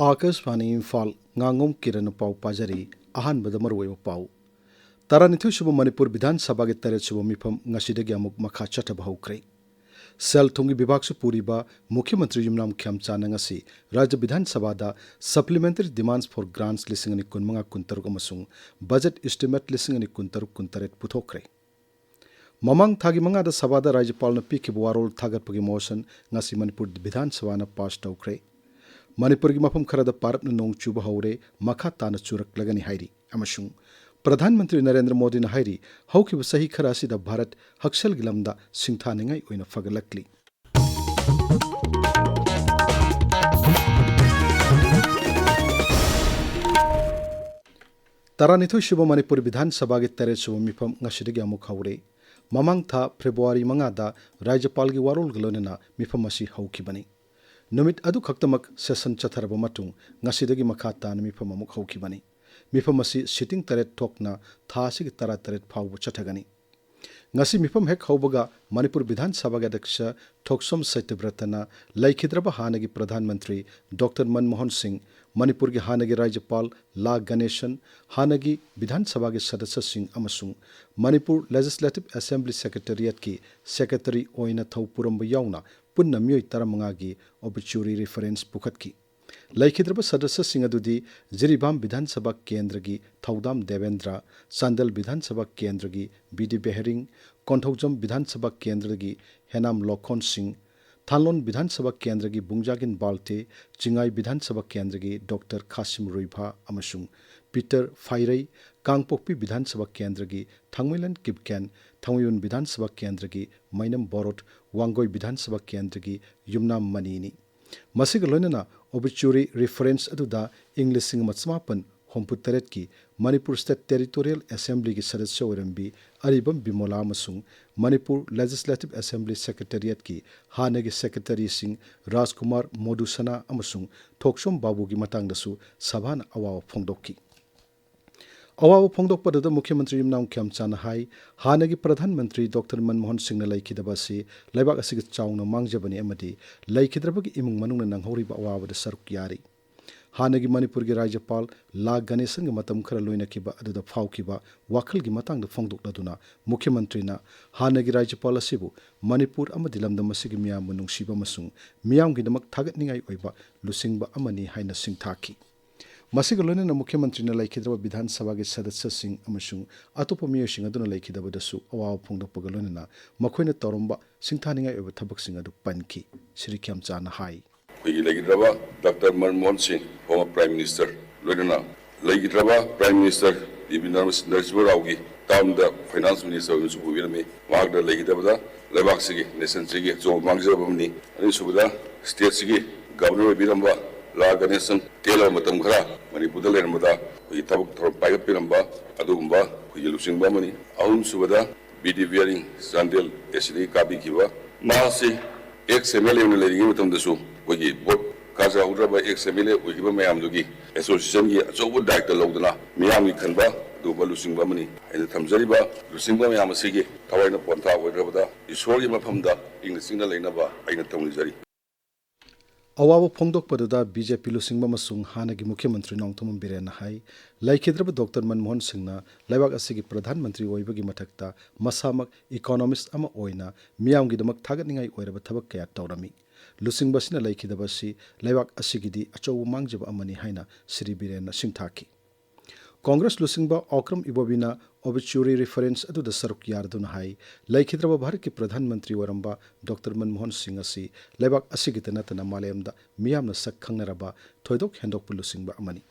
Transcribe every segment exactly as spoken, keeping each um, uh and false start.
ꯑꯥꯀꯥꯁꯕꯥꯅꯤ ꯏꯝꯐꯥꯜ, ꯉꯥꯉꯣꯝ ꯀꯤꯔꯟꯅ ꯄꯥꯎ ꯄꯥꯖꯔꯤ꯫ ꯑꯍꯥꯟꯕꯗ ꯃꯔꯨꯑꯣꯏꯕ ꯄꯥꯎ꯫ ꯇꯔꯥꯅꯤꯊꯣꯏ ꯁꯨꯕ ꯃꯅꯤꯄꯨꯔ ꯕꯤꯙꯥꯟ ꯁꯚꯥꯒꯤ ꯇꯔꯦꯠ ꯁꯨꯕ ꯃꯤꯐꯝ ꯉꯁꯤꯗꯒꯤ ꯑꯃꯨꯛ ꯃꯈꯥ ꯆꯠꯊꯕ ꯍꯧꯈ꯭ꯔꯦ꯫ ꯁꯦꯜ ꯊꯨꯝꯒꯤ ꯕꯤꯚꯥꯒꯁꯨ ꯄꯨꯔꯤꯕ ꯃꯨꯈ꯭ꯌ ꯃꯟꯇ꯭ꯔꯤ ꯌꯨꯝꯅꯥꯝ ꯈꯦꯝꯆꯥꯟꯅ ꯉꯁꯤ ꯔꯥꯖ꯭ꯌ ꯕꯤꯙꯥꯟ ꯁꯚꯥꯗ Supplementary Demands for Grants ꯂꯤꯁꯤꯡ ꯑꯅꯤ ꯀꯨꯟꯃꯉꯥ ꯀꯨꯟꯇꯔꯨꯛ ꯑꯃꯁꯨꯡ Budget Estimate ꯂꯤꯁꯤꯡ ꯑꯅꯤ ꯀꯨꯟꯇꯔꯨꯛ ꯀꯨꯟꯇꯔꯦꯠ ꯄꯨꯊꯣꯛꯈ꯭ꯔꯦ꯫ ꯃꯃꯥꯡ ꯊꯥꯒꯤ ꯃꯉꯥꯗ ꯁꯚꯥꯗ ꯔꯥꯖ꯭ꯌꯄꯥꯜꯅ ꯄꯤꯈꯤꯕ ꯋꯥꯔꯣꯜ ꯊꯥꯒꯠꯄꯒꯤ ꯃꯣꯁꯟ ꯉꯁꯤ ꯃꯅꯤꯄꯨꯔ ꯕꯤꯙꯥꯟ ꯁꯚꯥꯅ ꯄꯥꯁ ꯇꯧꯈ꯭ꯔꯦ꯫ ꯃꯅꯤꯄꯨꯔꯒꯤ ꯃꯐꯝ ꯈꯔꯗ ꯄꯥꯔꯞꯅ ꯅꯣꯡ ꯆꯨꯕ ꯍꯧꯔꯦ, ꯃꯈꯥ ꯇꯥꯅ ꯆꯨꯔꯛꯂꯒꯅꯤ ꯍꯥꯏꯔꯤ꯫ ꯑꯃꯁꯨꯡ ꯄ꯭ꯔꯙꯥꯟ ꯃꯟꯇ꯭ꯔꯤ ꯅꯔꯦꯟꯗ꯭ꯔ ꯃꯣꯗꯤꯅ ꯍꯥꯏꯔꯤ, ꯍꯧꯈꯤꯕ ꯆꯍꯤ ꯈꯔ ꯑꯁꯤꯗ ꯚꯥꯔꯠ ꯍꯛꯁꯦꯜꯒꯤ ꯂꯝꯗ ꯁꯤꯡꯊꯥꯅꯤꯡꯉꯥꯏ ꯑꯣꯏꯅ ꯐꯒꯠꯂꯛꯂꯤ꯫ ꯇꯔꯥꯅꯤꯊꯣꯏ ꯁꯨꯕ ꯃꯅꯤꯄꯨꯔ ꯕꯤꯙꯥꯟ ꯁꯚꯥꯒꯤ ꯇꯔꯦꯠ ꯁꯨꯕ ꯃꯤꯐꯝ ꯉꯁꯤꯗꯒꯤ ꯑꯃꯨꯛ ꯍꯧꯔꯦ꯫ ꯃꯃꯥꯡ ꯊꯥ ꯐꯦꯕ꯭ꯔꯨꯋꯥꯔꯤ ꯃꯉꯥꯗ ꯔꯥꯖ꯭ꯌꯄꯥꯜꯒꯤ ꯋꯥꯔꯣꯜꯒ ꯂꯣꯏꯅꯅ ꯃꯤꯐꯝ ꯑꯁꯤ ꯍꯧꯈꯤꯕꯅꯤ꯫ ꯅꯨꯃꯤꯠ ꯑꯗꯨꯈꯛꯇꯃꯛ ꯁꯦꯁꯟ ꯆꯠꯊꯔꯕ ꯃꯇꯨꯡ ꯉꯁꯤꯗꯒꯤ ꯃꯈꯥ ꯇꯥꯅ ꯃꯤꯐꯝ ꯑꯃꯨꯛ ꯍꯧꯈꯤꯕꯅꯤ꯫ ꯃꯤꯐꯝ ꯑꯁꯤ ꯁꯤꯇꯤꯡ ꯇꯔꯦꯠ ꯊꯣꯛꯅ ꯊꯥ ꯑꯁꯤꯒꯤ ꯇꯔꯥꯇꯔꯦꯠ ꯐꯥꯎꯕ ꯆꯠꯊꯒꯅꯤ꯫ ꯉꯁꯤ ꯃꯤꯐꯝ ꯍꯦꯛ ꯍꯧꯕꯒ ꯃꯅꯤꯄꯨꯔ ꯕꯤꯙꯥꯟ ꯁꯚꯥꯒꯤ ꯑꯗ꯭ꯌꯛꯁ ꯊꯣꯛꯁꯣꯝ ꯁꯇ꯭ꯌꯕ꯭ꯔꯇꯅ ꯂꯩꯈꯤꯗ꯭ꯔꯕ ꯍꯥꯟꯅꯒꯤ ꯄ꯭ꯔꯙꯥꯟ ꯃꯟꯇ꯭ꯔꯤ ꯗꯣꯛꯇꯔ ꯃꯟꯃꯣꯍꯟ ꯁꯤꯡ, ꯃꯅꯤꯄꯨꯔꯒꯤ ꯍꯥꯟꯅꯒꯤ ꯔꯥꯖ꯭ꯌꯄꯥꯜ ꯂꯥ ꯒꯅꯦꯁꯟ, ꯍꯥꯟꯅꯒꯤ ꯕꯤꯙꯥꯟ ꯁꯚꯥꯒꯤ ꯁꯗꯁ꯭ꯌꯁꯤꯡ ꯑꯃꯁꯨꯡ ꯃꯅꯤꯄꯨꯔ ꯂꯦꯖꯤꯁꯂꯦꯇꯤꯚ ꯑꯦꯁꯦꯝꯕ꯭ꯂꯤ ꯁꯦꯀ꯭ꯔꯦꯇꯔꯤꯌꯦꯠꯀꯤ ꯁꯦꯀ꯭ꯔꯦꯇꯔꯤ ꯑꯣꯏꯅ ꯊꯧ ꯄꯨꯔꯝꯕ ꯌꯥꯎꯅ ꯄꯨꯟꯅ ꯃꯤꯑꯣꯏ ꯇꯔꯥꯃꯉꯥꯒꯤ obituary reference ꯄꯨꯈꯠꯈꯤ꯫ ꯂꯩꯈꯤꯗ꯭ꯔꯕ ꯁꯗꯁ꯭ꯌꯁꯤꯡ ꯑꯗꯨꯗꯤ ꯖꯤꯔꯤꯕꯥꯝ ꯕꯤꯙꯥꯟ ꯁꯚꯥ ꯀꯦꯟꯗ꯭ꯔꯒꯤ ꯊꯧꯗꯥꯝ ꯗꯦꯕꯦꯟꯗ꯭ꯔ, ꯆꯥꯟꯗꯦꯜ ꯕꯤꯙꯥꯟ ꯁꯚꯥ ꯀꯦꯟꯗ꯭ꯔꯒꯤ ꯕꯤ ꯗꯤ ꯕꯦꯍꯔꯤꯡ, ꯀꯣꯟꯊꯧꯖꯝ ꯕꯤꯙꯥꯟ ꯁꯚꯥ ꯀꯦꯟꯗ꯭ꯔꯒꯤ ꯍꯦꯅꯥꯝ ꯂꯣꯈꯣꯟ ꯁꯤꯡ, ꯊꯥꯟꯂꯣꯟ ꯕꯤꯙꯥꯟ ꯁꯚꯥ ꯀꯦꯟꯗ꯭ꯔꯒꯤ ꯕꯨꯡꯖꯥꯒꯤꯟ ꯕꯥꯜꯇꯦ, ꯆꯤꯡꯉꯥꯏ ꯕꯤꯙꯥꯟ ꯁꯚꯥ ꯀꯦꯟꯗ꯭ꯔꯒꯤ ꯗꯣꯛꯇꯔ ꯈꯥꯁꯤꯝ ꯔꯨꯏꯚꯥ ꯑꯃꯁꯨꯡ ꯄꯤꯇꯔ ꯐꯥꯏꯔꯩ, ꯀꯥꯡꯄꯣꯛꯄꯤ ꯕꯤꯙꯥꯟ ꯁꯚꯥ ꯀꯦꯟꯗ꯭ꯔꯒꯤ ꯊꯥꯡꯃꯩꯂꯟ ꯀꯤꯞꯀꯦꯟ, ꯊꯥꯡꯃꯩꯕꯟ ꯕꯤꯙꯥꯟ ꯁꯚꯥ ꯀꯦꯟꯗ꯭ꯔꯒꯤ ꯃꯩꯅꯝ ꯕꯣꯔꯣꯠ, ꯋꯥꯡꯒꯣꯏ ꯕꯤꯙꯥꯟ ꯁꯚꯥ ꯀꯦꯟꯗ꯭ꯔꯒꯤ ꯌꯨꯝꯅꯥꯝ ꯃꯅꯤꯅꯤ꯫ ꯃꯁꯤꯒ ꯂꯣꯏꯅꯅ obituary reference ꯑꯗꯨꯗ ꯏꯪ ꯂꯤꯁꯤꯡ ꯑꯃ ꯆꯃꯥꯄꯟ ꯍꯨꯝꯐꯨ ꯇꯔꯦꯠꯀꯤ ꯃꯅꯤꯄꯨꯔ ꯁ꯭ꯇꯦꯠ ꯇꯦꯔꯤꯇꯣꯔꯤꯌꯦꯜ ꯑꯦꯁꯦꯝꯕ꯭ꯂꯤꯒꯤ ꯁꯗꯁ꯭ꯌ ꯑꯣꯏꯔꯝꯕꯤ ꯑꯔꯤꯕꯝ ꯕꯤꯃꯣꯂꯥ ꯑꯃꯁꯨꯡ ꯃꯅꯤꯄꯨꯔ ꯂꯦꯖꯤꯁꯂꯦꯇꯤꯚ ꯑꯦꯁꯦꯝꯕ꯭ꯂꯤ ꯁꯦꯀ꯭ꯔꯦꯇꯔꯤꯌꯦꯠꯀꯤ ꯍꯥꯟꯅꯒꯤ ꯁꯦꯀ꯭ꯔꯦꯇꯔꯤꯁꯤꯡ ꯔꯥꯖꯀꯨꯃꯥꯔ ꯃꯣꯗꯨꯁꯅꯥ ꯑꯃꯁꯨꯡ ꯊꯣꯛꯁꯣꯝ ꯕꯥꯕꯨꯒꯤ ꯃꯇꯥꯡꯗꯁꯨ ꯁꯚꯥꯅ ꯑꯋꯥꯕ ꯐꯣꯡꯗꯣꯛꯈꯤ꯫ ꯑꯋꯥꯕ ꯐꯣꯡꯗꯣꯛꯄꯗꯨꯗ ꯃꯨꯈ꯭ꯌ ꯃꯟꯇ꯭ꯔꯤ ꯌꯨꯝꯅꯥꯝ ꯈꯦꯝꯆꯥꯟꯅ ꯍꯥꯏ, ꯍꯥꯟꯅꯒꯤ ꯄ꯭ꯔꯙꯥꯟ ꯃꯟꯇ꯭ꯔꯤ ꯗꯣꯛꯇꯔ ꯃꯟꯃꯣꯍꯟ ꯁꯤꯡꯅ ꯂꯩꯈꯤꯗꯕ ꯑꯁꯤ ꯂꯩꯕꯥꯛ ꯑꯁꯤꯒꯤ ꯆꯥꯎꯅ ꯃꯥꯡꯖꯕꯅꯤ ꯑꯃꯗꯤ ꯂꯩꯈꯤꯗ꯭ꯔꯕꯒꯤ ꯏꯃꯨꯡ ꯃꯅꯨꯡꯅ ꯅꯪꯍꯧꯔꯤꯕ ꯑꯋꯥꯕꯗ ꯁꯔꯨꯛ ꯌꯥꯔꯤ꯫ ꯍꯥꯟꯅꯒꯤ ꯃꯅꯤꯄꯨꯔꯒꯤ ꯔꯥꯖ꯭ꯌꯄꯥꯜ ꯂꯥ ꯒꯅꯦꯁꯟꯒ ꯃꯇꯝ ꯈꯔ ꯂꯣꯏꯅꯈꯤꯕ ꯑꯗꯨꯗ ꯐꯥꯎꯈꯤꯕ ꯋꯥꯈꯜꯒꯤ ꯃꯇꯥꯡꯗ ꯐꯣꯡꯗꯣꯛꯂꯗꯨꯅ ꯃꯨꯈ꯭ꯌ ꯃꯟꯇ꯭ꯔꯤꯅ ꯍꯥꯟꯅꯒꯤ ꯔꯥꯖ꯭ꯌꯄꯥꯜ ꯑꯁꯤꯕꯨ ꯃꯅꯤꯄꯨꯔ ꯑꯃꯗꯤ ꯂꯝꯗꯝ ꯑꯁꯤꯒꯤ ꯃꯤꯌꯥꯝꯕꯨ ꯅꯨꯡꯁꯤꯕ ꯑꯃꯁꯨꯡ ꯃꯤꯌꯥꯝꯒꯤꯗꯃꯛ ꯊꯥꯒꯠꯅꯤꯡꯉꯥꯏ ꯑꯣꯏꯕ ꯂꯨꯆꯤꯡꯕ ꯑꯃꯅꯤ ꯍꯥꯏꯅ ꯁꯤꯡꯊꯥꯈꯤ꯫ ꯃꯁꯤꯒ ꯂꯣꯏꯅꯅ ꯃꯨꯈ꯭ꯌ ꯃꯟꯇ꯭ꯔꯤꯅ ꯂꯩꯈꯤꯗ꯭ꯔꯕ ꯕꯤꯙꯥꯟ ꯁꯚꯥꯒꯤ ꯁꯗꯁ꯭ꯌꯁꯤꯡ ꯑꯃꯁꯨꯡ ꯑꯇꯣꯞꯄ ꯃꯤꯑꯣꯏꯁꯤꯡ ꯑꯗꯨꯅ ꯂꯩꯈꯤꯗꯕꯗꯁꯨ ꯑꯋꯥꯕ ꯐꯣꯡꯗꯣꯛꯄꯒ ꯂꯣꯏꯅꯅ ꯃꯈꯣꯏꯅ ꯇꯧꯔꯝꯕ ꯁꯤꯡꯊꯥꯅꯤꯡꯉꯥꯏ ꯑꯣꯏꯕ ꯊꯕꯛꯁꯤꯡ ꯑꯗꯨ ꯄꯟꯈꯤ꯫ ꯁ꯭ꯔꯤ ꯈ꯭ꯌꯥꯝꯆꯥꯅ ꯍꯥꯏ꯫ ꯑꯩꯈꯣꯏꯒꯤ ꯂꯩꯈꯤꯗ꯭ꯔꯕ ꯗꯥꯛꯇꯔ ꯃꯟꯃꯣꯍꯟ ꯁꯤꯡ, former Prime Minister, ꯂꯣꯏꯅꯅ ꯂꯩꯈꯤꯗ꯭ꯔꯕ Prime Minister ꯄꯤ ꯚꯤ ꯅꯔ-, ꯅꯔꯁꯤꯡꯍ ꯔꯥꯎꯒꯤ term ꯗ Finance Minister ꯑꯣꯏꯅꯁꯨ ꯑꯣꯏꯕꯤꯔꯝꯃꯤ꯫ ꯃꯍꯥꯛꯅ ꯂꯩꯈꯤꯗꯕꯗ ꯂꯩꯕꯥꯛꯁꯤꯒꯤ, nation ꯁꯤꯒꯤ ꯑꯆꯧꯕ ꯃꯥꯡꯖꯕ ꯑꯃꯅꯤ꯫ ꯑꯅꯤꯁꯨꯕꯗ, state ꯁꯤꯒꯤ Governor ꯑꯣꯏꯕꯤꯔꯝꯕ ꯂꯥ ꯒꯅꯦꯁꯟ ꯇꯦꯜꯂꯕ ꯃꯇꯝ ꯈꯔ ꯃꯅꯤꯄꯨꯔꯗ ꯂꯩꯔꯝꯕꯗ ꯑꯩꯈꯣꯏꯒꯤ ꯊꯕꯛ ꯊꯧꯔꯝ ꯄꯥꯏꯈꯠꯄꯤꯔꯝꯕ ꯑꯗꯨꯒꯨꯝꯕ ꯑꯩꯈꯣꯏꯒꯤ ꯂꯨꯆꯤꯡꯕ ꯑꯃꯅꯤ꯫ ꯑꯍꯨꯝꯁꯨꯕꯗ, ꯕꯤ ꯗꯤ ꯕꯤꯌꯥꯔꯤꯡ ꯆꯥꯟꯗꯦꯜ ꯑꯦ ꯁꯤꯗꯒꯤ ꯀꯥꯕꯤꯈꯤꯕ꯫ ꯃꯍꯥꯛꯁꯤ ex M L A ꯑꯣꯏꯅ ꯂꯩꯔꯤꯉꯩ ꯃꯇꯝꯗꯁꯨ ꯑꯩꯈꯣꯏꯒꯤ vote ꯀꯥꯖꯍꯧꯗ꯭ꯔꯕ ex M L A ꯑꯣꯏꯈꯤꯕ ꯃꯌꯥꯝꯗꯨꯒꯤ association ꯒꯤ ꯑꯆꯧꯕ ꯗꯥꯌꯤꯠꯇ ꯂꯧꯗꯨꯅ ꯃꯤꯌꯥꯝꯒꯤ ꯈꯟꯕ ꯑꯗꯨꯒꯨꯝꯕ ꯂꯨꯆꯤꯡꯕ ꯑꯃꯅꯤ꯫ ꯑꯩꯅ ꯊꯝꯖꯔꯤꯕ ꯂꯨꯆꯤꯡꯕ ꯃꯌꯥꯝ ꯑꯁꯤꯒꯤ ꯊꯋꯥꯏꯅ ꯄꯣꯟꯊꯥ ꯑꯣꯏꯈ꯭ꯔꯕꯗ ꯏꯁꯣꯔꯒꯤ ꯃꯐꯝꯗ ꯏꯪꯅ ꯆꯤꯛꯅ ꯂꯩꯅꯕ ꯑꯩꯅ ꯊꯧꯅꯤꯖꯔꯤ꯫ ꯑꯋꯥꯕ ꯐꯣꯡꯗꯣꯛꯄꯗꯨꯗ ꯕꯤ ꯖꯦ ꯄꯤ ꯂꯨꯆꯤꯡꯕ ꯑꯃꯁꯨꯡ ꯍꯥꯟꯅꯒꯤ ꯃꯨꯈ꯭ꯌ ꯃꯟꯇ꯭ꯔꯤ ꯅꯣꯡꯊꯣꯝꯕꯝ ꯕꯤꯔꯦꯟꯅ ꯍꯥꯏ, ꯂꯩꯈꯤꯗ꯭ꯔꯕ ꯗꯣꯛꯇꯔ ꯃꯟꯃꯣꯍꯟ ꯁꯤꯡꯅ ꯂꯩꯕꯥꯛ ꯑꯁꯤꯒꯤ ꯄ꯭ꯔꯙꯥꯟ ꯃꯟꯇ꯭ꯔꯤ ꯑꯣꯏꯕꯒꯤ ꯃꯊꯛꯇ ꯃꯁꯥꯃꯛ economist ꯑꯃ ꯑꯣꯏꯅ ꯃꯤꯌꯥꯝꯒꯤꯗꯃꯛ ꯊꯥꯒꯠꯅꯤꯡꯉꯥꯏ ꯑꯣꯏꯔꯕ ꯊꯕꯛ ꯀꯌꯥ ꯇꯧꯔꯝꯃꯤ꯫ ꯂꯨꯆꯤꯡꯕ ꯑꯁꯤꯅ ꯂꯩꯈꯤꯗꯕ ꯑꯁꯤ ꯂꯩꯕꯥꯛ ꯑꯁꯤꯒꯤꯗꯤ ꯑꯆꯧꯕ ꯃꯥꯡꯖꯕ ꯑꯃꯅꯤ ꯍꯥꯏꯅ ꯁ꯭ꯔꯤ ꯕꯤꯔꯦꯟꯅ ꯁꯤꯡꯊꯥꯈꯤ꯫ ꯀꯣꯡꯒ꯭ꯔꯦꯁ ꯂꯨꯆꯤꯡꯕ ꯑꯣꯀ꯭ꯔꯝ ꯏꯕꯣꯕꯤꯅ obituary reference ꯑꯗꯨꯗ ꯁꯔꯨꯛ ꯌꯥꯔꯗꯨꯅ ꯍꯥꯏ, ꯂꯩꯈꯤꯗ꯭ꯔꯕ ꯚꯥꯔꯠꯀꯤ ꯄ꯭ꯔꯙꯥꯟ ꯃꯟꯇ꯭ꯔꯤ ꯑꯣꯏꯔꯝꯕ ꯗꯣꯛꯇꯔ ꯃꯟꯃꯣꯍꯟ ꯁꯤꯡ ꯑꯁꯤ ꯂꯩꯕꯥꯛ ꯑꯁꯤꯒꯤꯇ ꯅꯠꯇꯅ ꯃꯥꯂꯦꯝꯗ ꯃꯤꯌꯥꯝꯅ ꯁꯛ ꯈꯪꯅꯔꯕ ꯊꯣꯏꯗꯣꯛ ꯍꯦꯟꯗꯣꯛꯄ ꯂꯨꯆꯤꯡꯕ ꯑꯃꯅꯤ꯫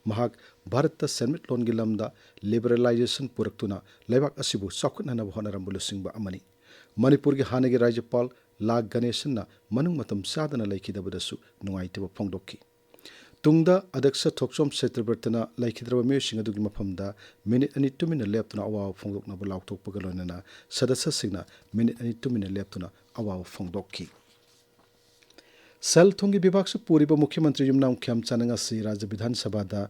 ꯃꯍꯥꯛ ꯚꯥꯔꯠꯇ ꯁꯦꯟꯃꯤꯠꯂꯣꯟꯒꯤ ꯂꯝꯗ liberalization ꯄꯨꯔꯛꯇꯨꯅ ꯂꯩꯕꯥꯛ ꯑꯁꯤꯕꯨ ꯆꯥꯎꯈꯠꯅꯅꯕ ꯍꯣꯠꯅꯔꯝꯕ ꯂꯨꯆꯤꯡꯕ ꯑꯃꯅꯤ꯫ ꯃꯅꯤꯄꯨꯔꯒꯤ ꯍꯥꯟꯅꯒꯤ ꯔꯥꯖ꯭ꯌꯄꯥꯜ ꯂꯥ ꯒꯅꯦꯁꯟꯅ ꯃꯅꯨꯡ ꯃꯇꯝ ꯆꯥꯗꯅ ꯂꯩꯈꯤꯗꯕꯗꯁꯨ ꯅꯨꯡꯉꯥꯏꯇꯕ ꯐꯣꯡꯗꯣꯛꯈꯤ꯫ ꯇꯨꯡꯗ ꯑꯗ꯭ꯌꯛꯁ ꯊꯣꯛꯆꯣꯝ ꯁꯇ꯭ꯌꯕ꯭ꯔꯇꯅ ꯂꯩꯈꯤꯗ꯭ꯔꯕ ꯃꯤꯑꯣꯏꯁꯤꯡ ꯑꯗꯨꯒꯤ ꯃꯐꯝꯗ ꯃꯤꯅꯤꯠ ꯑꯅꯤ ꯇꯨꯃꯤꯟꯅ ꯂꯦꯞꯇꯨꯅ ꯑꯋꯥꯕ ꯐꯣꯡꯗꯣꯛꯅꯕ ꯂꯥꯎꯊꯣꯛꯄꯒ ꯂꯣꯏꯅꯅ ꯁꯗꯁ꯭ꯌꯁꯤꯡꯅ ꯃꯤꯅꯤꯠ ꯑꯅꯤ ꯇꯨꯃꯤꯟꯅ ꯂꯦꯞꯇꯨꯅ ꯑꯋꯥꯕ ꯐꯣꯡꯗꯣꯛꯈꯤ꯫ ꯁꯦꯜ ꯊꯨꯝꯒꯤ ꯕꯤꯚꯥꯒꯁꯨ ꯄꯨꯔꯤꯕ ꯃꯨꯈ꯭ꯌ ꯃꯟꯇ꯭ꯔꯤ ꯌꯨꯝꯅꯥꯝ ꯈ꯭ꯌꯥꯝꯆꯥꯟꯅ ꯉꯁꯤ ꯔꯥꯖ꯭ꯌ ꯕꯤꯙꯥꯟ ꯁꯚꯥꯗ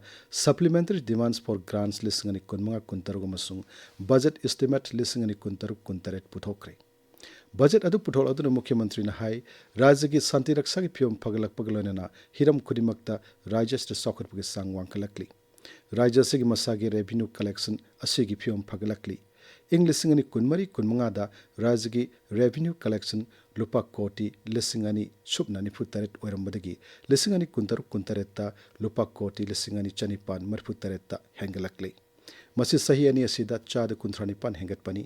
Supplementary Demands for Grants ꯂꯤꯁꯤꯡ ꯑꯅꯤ ꯀꯨꯟꯃꯉꯥ ꯀꯨꯟꯇꯔꯨꯛ ꯑꯃꯁꯨꯡ Budget Estimate ꯂꯤꯁꯤꯡ ꯑꯅꯤ ꯀꯨꯟꯇꯔꯨꯛ ꯀꯨꯟꯇꯔꯦꯠ ꯄꯨꯊꯣꯛꯈ꯭ꯔꯦ꯫ ꯕꯖꯦꯠ ꯑꯗꯨ ꯄꯨꯊꯣꯛꯂꯗꯨꯅ ꯃꯨꯈ꯭ꯌ ꯃꯟꯇ꯭ꯔꯤꯅ ꯍꯥꯏ, ꯔꯥꯖ꯭ꯌꯒꯤ ꯁꯥꯟꯇꯤ ꯔꯛꯁꯥꯒꯤ ꯐꯤꯕꯝ ꯐꯒꯠꯂꯛꯄꯒ ꯂꯣꯏꯅꯅ ꯍꯤꯔꯝ ꯈꯨꯗꯤꯡꯃꯛꯇ ꯔꯥꯖ꯭ꯌ ꯑꯁꯤꯗ ꯆꯥꯎꯈꯠꯄꯒꯤ ꯆꯥꯡ ꯋꯥꯡꯈꯠꯂꯛꯂꯤ꯫ ꯔꯥꯖ꯭ꯌ ꯑꯁꯤꯒꯤ ꯃꯁꯥꯒꯤ revenue collection ꯑꯁꯤꯒꯤ ꯐꯤꯕꯝ ꯐꯒꯠꯂꯛꯂꯤ꯫ ꯏꯪ ꯂꯤꯁꯤꯡ ꯑꯅꯤ ꯀꯨꯟꯃꯔꯤ ꯀꯨꯟꯃꯉꯥꯗ ꯔꯥꯖ꯭ꯌꯒꯤ revenue collection ꯂꯨꯄꯥ ꯀꯣꯇꯤ ꯂꯤꯁꯤꯡ ꯑꯅꯤ ꯁꯨꯞꯅ ꯅꯤꯐꯨ ꯇꯔꯦꯠ ꯑꯣꯏꯔꯝꯕꯗꯒꯤ ꯂꯤꯁꯤꯡ ꯑꯅꯤ ꯀꯨꯟꯇꯔꯨꯛ ꯀꯨꯟꯇꯔꯦꯠꯇ ꯂꯨꯄꯥ ꯀꯣꯇꯤ ꯂꯤꯁꯤꯡ ꯑꯅꯤ ꯆꯅꯤꯄꯥꯟ ꯃꯔꯤꯐꯨ ꯇꯔꯦꯠꯇ ꯍꯦꯟꯒꯠꯂꯛꯂꯤ꯫ ꯃꯁꯤ ꯆꯍꯤ ꯑꯅꯤ ꯑꯁꯤꯗ ꯆꯥꯗ ꯀꯨꯟꯊ꯭ꯔꯥ ꯅꯤꯄꯥꯟ ꯍꯦꯟꯒꯠꯄꯅꯤ꯫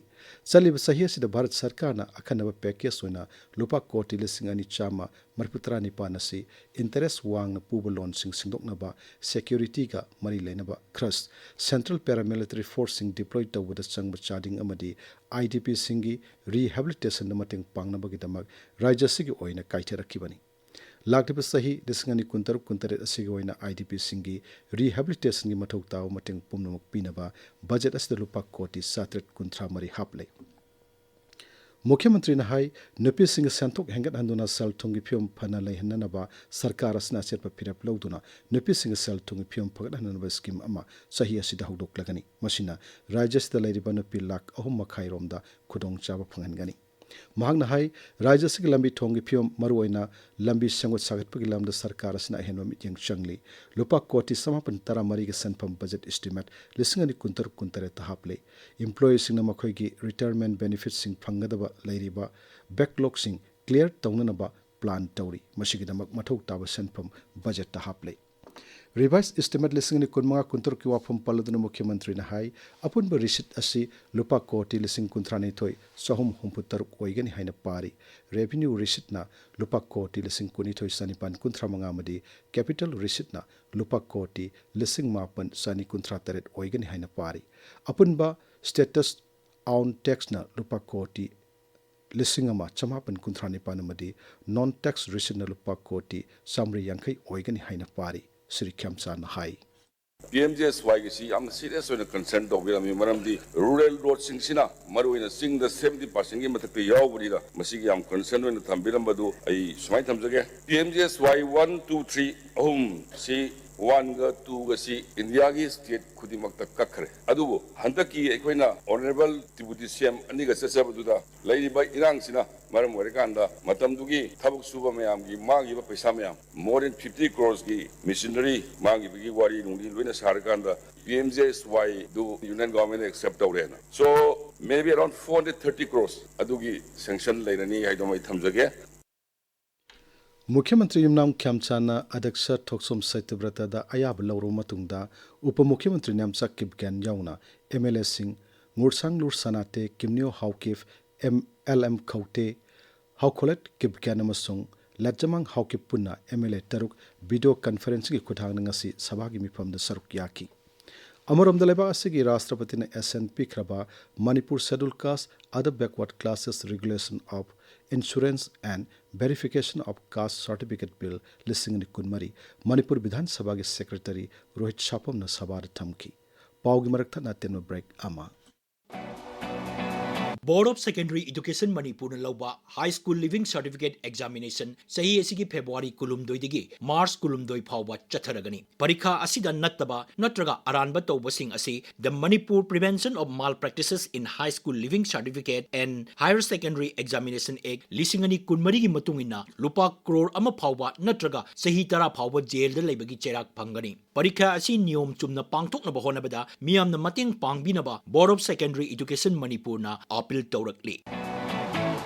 ꯆꯠꯂꯤꯕ ꯆꯍꯤ ꯑꯁꯤꯗ ꯚꯥꯔꯠ ꯁꯔꯀꯥꯔꯅ ꯑꯈꯟꯅꯕ package ꯑꯣꯏꯅ ꯂꯨꯄꯥ ꯀꯣꯇꯤ ꯂꯤꯁꯤꯡ ꯑꯅꯤ ꯆꯥꯝꯃ ꯃꯔꯤꯐꯨ ꯇꯔꯥ ꯅꯤꯄꯥꯟ ꯑꯁꯤ interest ꯋꯥꯡꯅ ꯄꯨꯕ loanꯁꯤꯡ ꯁꯤꯡꯗꯣꯛꯅꯕ, securityꯒ ꯃꯔꯤ ꯂꯩꯅꯕ ꯈꯔꯆ, central paramilitary forceꯁꯤꯡ deploy ꯇꯧꯕꯗ ꯆꯪꯕ ꯆꯥꯗꯤꯡ ꯑꯃꯗꯤ IDPꯁꯤꯡꯒꯤ rehabilitationꯗ ꯃꯇꯦꯡ ꯄꯥꯡꯅꯕꯒꯤꯗꯃꯛ ꯔꯥꯖ꯭ꯌ ꯑꯁꯤꯒꯤ ꯑꯣꯏꯅ ꯀꯥꯏꯊꯔꯛꯈꯤꯕꯅꯤ꯫ ꯂꯥꯛꯂꯤꯕ ꯆꯍꯤ ꯂꯤꯁꯤꯡ ꯑꯅꯤ ꯀꯨꯟꯇꯔꯨꯛ ꯀꯨꯟꯇꯔꯦꯠ ꯑꯁꯤꯒꯤ ꯑꯣꯏꯅ IDPꯁꯤꯡꯒꯤ rehabilitationꯒꯤ ꯃꯊꯧ ꯇꯥꯕ ꯃꯇꯦꯡ ꯄꯨꯝꯅꯃꯛ ꯄꯤꯅꯕ ꯕꯖꯦꯠ ꯑꯁꯤꯗ ꯂꯨꯄꯥ ꯀꯣꯇꯤ ꯆꯥꯇ꯭ꯔꯦꯠ ꯀꯨꯟꯊ꯭ꯔꯥ ꯃꯔꯤ ꯍꯥꯞꯂꯦ꯫ ꯃꯨꯈ꯭ꯌ ꯃꯟꯇ꯭ꯔꯤꯅ ꯍꯥꯏ, ꯅꯨꯄꯤꯁꯤꯡꯒꯤ ꯁꯦꯟꯊꯣꯛ ꯍꯦꯟꯒꯠꯍꯟꯗꯨꯅ ꯁꯦꯜ ꯊꯨꯝꯒꯤ ꯐꯤꯕꯝ ꯐꯅ ꯂꯩꯍꯟꯅꯅꯕ ꯁꯔꯀꯥꯔ ꯑꯁꯤꯅ ꯑꯆꯦꯠꯄ ꯐꯤꯔꯦꯞ ꯂꯧꯗꯨꯅ ꯅꯨꯄꯤꯁꯤꯡꯒꯤ ꯁꯦꯜ ꯊꯨꯝꯒꯤ ꯐꯤꯕꯝ ꯐꯒꯠꯍꯟꯅꯕ scheme ꯑꯃ ꯆꯍꯤ ꯑꯁꯤꯗ ꯍꯧꯗꯣꯛꯂꯒꯅꯤ꯫ ꯃꯁꯤꯅ ꯔꯥꯖ꯭ꯌ ꯑꯁꯤꯗ ꯂꯩꯔꯤꯕ ꯅꯨꯄꯤ ꯂꯥꯈ ꯑꯍꯨꯝ ꯃꯈꯥꯏ ꯔꯣꯝꯗ ꯈꯨꯗꯣꯡꯆꯥꯕ ꯐꯪꯍꯟꯒꯅꯤ꯫ ꯃꯍꯥꯛꯅ ꯍꯥꯏ, ꯔꯥꯖ꯭ꯌ ꯑꯁꯤꯒꯤ ꯂꯝꯕꯤ ꯊꯣꯡꯒꯤ ꯐꯤꯕꯝ, ꯃꯔꯨꯑꯣꯏꯅ ꯂꯝꯕꯤ ꯁꯦꯝꯒꯠ ꯁꯥꯒꯠꯄꯒꯤ ꯂꯝꯗ ꯁꯔꯀꯥꯔ ꯑꯁꯤꯅ ꯑꯍꯦꯟꯕ ꯃꯤꯠꯌꯦꯡ ꯆꯪꯂꯤ꯫ ꯂꯨꯄꯥ ꯀꯣꯇꯤ ꯆꯃꯥꯄꯟ ꯇꯔꯥꯃꯔꯤꯒꯤ ꯁꯦꯟꯐꯝ ꯕꯖꯦꯠ estimate ꯂꯤꯁꯤꯡ ꯑꯅꯤ ꯀꯨꯟꯇꯔꯨꯛ ꯀꯨꯟꯇꯔꯦꯠꯇ ꯍꯥꯞꯂꯤ꯫ Employeeꯁꯤꯡꯅ ꯃꯈꯣꯏꯒꯤ retirement benefitꯁꯤꯡ ꯐꯪꯒꯗꯕ ꯂꯩꯔꯤꯕ backlogꯁꯤꯡ clear ꯇꯧꯅꯅꯕ plan ꯇꯧꯔꯤ꯫ ꯃꯁꯤꯒꯤꯗꯃꯛ ꯃꯊꯧ ꯇꯥꯕ ꯁꯦꯟꯐꯝ ꯕꯖꯦꯠꯇ ꯍꯥꯞꯂꯤ꯫ Revised estimate ꯂꯤꯁꯤꯡ ꯑꯅꯤ ꯀꯨꯟꯃꯉꯥ ꯀꯨꯟꯇꯔꯨꯛꯀꯤ ꯋꯥꯐꯝ ꯄꯜꯂꯗꯨꯅ ꯃꯨꯈ꯭ꯌ ꯃꯟꯇ꯭ꯔꯤꯅ ꯍꯥꯏ, ꯑꯄꯨꯟꯕ receipt ꯑꯁꯤ ꯂꯨꯄꯥ ꯀꯣꯇꯤ ꯂꯤꯁꯤꯡ ꯀꯨꯟꯊ꯭ꯔꯥꯅꯤꯊꯣꯏ ꯆꯍꯨꯝ ꯍꯨꯝꯐꯨ ꯇꯔꯨꯛ ꯑꯣꯏꯒꯅꯤ ꯍꯥꯏꯅ ꯄꯥꯔꯤ꯫ Revenue receiptꯅ ꯂꯨꯄꯥ ꯀꯣꯇꯤ ꯂꯤꯁꯤꯡ ꯀꯨꯟꯅꯤꯊꯣꯏ ꯆꯅꯤꯄꯥꯟ ꯀꯨꯟꯊ꯭ꯔꯥ ꯃꯉꯥ ꯑꯃꯗꯤ capital receiptꯅ ꯂꯨꯄꯥ ꯀꯣꯇꯤ ꯂꯤꯁꯤꯡ ꯃꯥꯄꯟ ꯆꯅꯤ ꯀꯨꯟꯊ꯭ꯔꯥ ꯇꯔꯦꯠ ꯑꯣꯏꯒꯅꯤ ꯍꯥꯏꯅ ꯄꯥꯔꯤ꯫ ꯑꯄꯨꯟꯕ status on taxꯅ ꯂꯨꯄꯥ ꯀꯣꯇꯤ ꯂꯤꯁꯤꯡ ꯑꯃ ꯆꯃꯥꯄꯟ ꯀꯨꯟꯊ꯭ꯔꯥ ꯅꯤꯄꯥꯟ ꯑꯃꯗꯤ non tax receiptꯅ ꯂꯨꯄꯥ ꯀꯣꯇꯤ ꯆꯥꯃꯔꯤ ꯌꯥꯡꯈꯩ ꯑꯣꯏꯒꯅꯤ ꯍꯥꯏꯅ ꯄꯥꯔꯤ, ꯁ꯭ꯔꯤ ꯈ꯭ꯌꯥꯝꯆꯥꯟꯅ ꯍꯥꯏ꯫ ꯄꯤ ꯑꯦꯝ ꯖꯤ ꯑꯦꯁ ꯋꯥꯏꯒꯤꯁꯤ ꯌꯥꯝꯅ serious ꯑꯣꯏꯅ concern ꯇꯧꯕꯤꯔꯝꯃꯤ, ꯃꯔꯝꯗꯤ rural roadꯁꯤꯡꯁꯤꯅ, ꯃꯔꯨꯑꯣꯏꯅ ꯆꯤꯡꯗ, seventy percentꯀꯤ ꯃꯊꯛꯇ ꯌꯥꯎꯕꯅꯤꯅ, ꯃꯁꯤꯒꯤ ꯌꯥꯝ concern ꯑꯣꯏꯅ ꯊꯝꯕꯤꯔꯝꯕꯗꯨ ꯑꯩ ꯁꯨꯃꯥꯏꯅ ꯊꯝꯖꯒꯦ꯫ P M G S Y one, two, three ꯑꯍꯨꯝꯁꯤ ꯋꯥꯟꯒ ꯇꯨꯒꯁꯤ ꯏꯟꯗꯤꯌꯥꯒꯤ ꯁ꯭ꯇꯦꯠ ꯈꯨꯗꯤꯡꯃꯛꯇ ꯀꯛꯈ꯭ꯔꯦ꯫ ꯑꯗꯨꯕꯨ ꯍꯟꯗꯛꯀꯤ ꯑꯩꯈꯣꯏꯅ ꯑꯣꯅꯔꯦꯕꯜ ꯗꯤꯄꯨꯇꯤ ꯁꯤ ꯑꯦꯝ ꯑꯅꯤꯒ ꯆꯠꯆꯕꯗꯨꯗ ꯂꯩꯔꯤꯕ ꯏꯔꯥꯡꯁꯤꯅ ꯃꯔꯝ ꯑꯣꯏꯔꯀꯥꯟꯗ ꯃꯇꯝꯗꯨꯒꯤ ꯊꯕꯛ ꯁꯨꯕ ꯃꯌꯥꯝꯒꯤ ꯃꯥꯡꯈꯤꯕ ꯄꯩꯁꯥ ꯃꯌꯥꯝ, more than fifty crores ꯀꯤ machinery ꯃꯥꯡꯈꯤꯕꯒꯤ ꯋꯥꯔꯤ ꯅꯨꯡꯂꯤ ꯂꯣꯏꯅ ꯁꯥꯔꯀꯥꯟꯗ, P M J S Y ꯗꯨ Union Government ꯅ accept ꯇꯧꯔꯦꯅ꯫ So, maybe around four hundred thirty crores ꯑꯗꯨꯒꯤ sanction ꯂꯩꯔꯅꯤ ꯍꯥꯏꯗꯨꯃ ꯑꯩ ꯊꯝꯖꯒꯦ꯫ ꯃꯨꯈ꯭ꯌ ꯃꯟꯇ꯭ꯔꯤ ꯌꯨꯝꯅꯥꯝ ꯈ꯭ꯌꯥꯝꯆꯥꯟꯅ ꯑꯗ꯭ꯌꯛꯁ ꯊꯣꯛꯆꯣꯝ ꯁꯇ꯭ꯌꯕ꯭ꯔꯇꯗ ꯑꯌꯥꯕ ꯂꯧꯔꯕ ꯃꯇꯨꯡꯗ, ꯎꯄ ꯃꯨꯈ꯭ꯌ ꯃꯟꯇ꯭ꯔꯤ ꯅꯦꯝꯆꯥ ꯀꯤꯞꯒꯦꯟ ꯌꯥꯎꯅ M L A ꯁꯤꯡ ꯉꯨꯔꯁꯥꯡꯂꯨꯔ ꯁꯅꯥꯇꯦ, ꯀꯤꯝꯅꯤꯌꯣ Haokip, M, L M ꯈꯧꯇꯦ, ꯍꯥꯎꯈꯣꯂꯦꯠ Kipgen ꯑꯃꯁꯨꯡ ꯂꯦꯠꯖꯃꯥꯡ ꯍꯥꯎꯀꯤꯞ ꯄꯨꯟꯅ M L A ꯇꯔꯨꯛ video conference ꯒꯤ ꯈꯨꯠꯊꯥꯡꯗ ꯉꯁꯤ ꯁꯚꯥꯒꯤ ꯃꯤꯐꯝꯗ ꯁꯔꯨꯛ ꯌꯥꯈꯤ꯫ ꯑꯃꯔꯣꯝꯗ, ꯂꯩꯕꯥꯛ ꯑꯁꯤꯒꯤ ꯔꯥꯁꯇ꯭ꯔꯄꯇꯤꯅ ꯑꯦꯁꯦꯟ ꯄꯤꯈ꯭ꯔꯕ Manipur Scheduled Caste Other Backward Classes Regulation of Insurance and Verification of Caste Certificate Bill ꯂꯤꯁꯤꯡ ꯑꯅꯤ ꯀꯨꯟꯃꯔꯤ ꯃꯅꯤꯄꯨꯔ ꯕꯤꯙꯥꯟ ꯁꯚꯥꯒꯤ ꯁꯦꯀ꯭ꯔꯦꯇꯔꯤ ꯔꯣꯍꯤꯠ ꯁꯥꯄꯝꯅ ꯁꯚꯥꯗ ꯊꯝꯈꯤ꯫ ꯄꯥꯎꯒꯤ ꯃꯔꯛ ꯊꯠꯅ ꯑꯇꯦꯟꯕ break ꯑꯃ꯫ Board of Secondary Education ꯃꯅꯤꯄꯨꯔꯅ ꯂꯧꯕ High School Leaving Certificate Examination ꯆꯍꯤ ꯑꯁꯤꯒꯤ ꯐꯦꯕ꯭ꯔꯨꯋꯥꯔꯤ ꯀꯨꯟꯍꯨꯝꯗꯣꯏꯗꯒꯤ ꯃꯥꯔꯆ ꯀꯨꯟꯍꯨꯝꯗꯣꯏ ꯐꯥꯎꯕ ꯆꯠꯊꯔꯒꯅꯤ꯫ ꯄꯔꯤꯈꯥ ꯑꯁꯤꯗ ꯅꯠꯇꯕ ꯅꯠꯇ꯭ꯔꯒ ꯑꯔꯥꯟꯕ ꯇꯧꯕꯁꯤꯡ ꯑꯁꯤ The Manipur Prevention of Malpractices in High School Leaving Certificate and Higher Secondary Examination Act ꯂꯤꯁꯤꯡ ꯑꯅꯤ ꯀꯨꯟꯃꯔꯤꯒꯤ ꯃꯇꯨꯡ ꯏꯟꯅ ꯂꯨꯄꯥ ꯀ꯭ꯔꯣꯔ ꯑꯃ ꯐꯥꯎꯕ ꯅꯠꯇ꯭ꯔꯒ ꯆꯍꯤ ꯇꯔꯥ ꯐꯥꯎꯕ ꯖꯦꯜꯗ ꯂꯩꯕꯒꯤ ꯆꯩꯔꯥꯛ ꯐꯪꯒꯅꯤ꯫ ꯄꯔꯤꯈꯥ ꯑꯁꯤ ꯅꯤꯌꯣꯝ ꯆꯨꯝꯅ ꯄꯥꯡꯊꯣꯛꯅꯕ ꯍꯣꯠꯅꯕꯗ ꯃꯤꯌꯥꯝꯅ ꯃꯇꯦꯡ ꯄꯥꯡꯕꯤꯅꯕ Board of Secondary Education ꯃꯅꯤꯄꯨꯔꯅ ꯑꯥꯄꯤꯜ ꯇꯧꯔꯛꯂꯤ꯫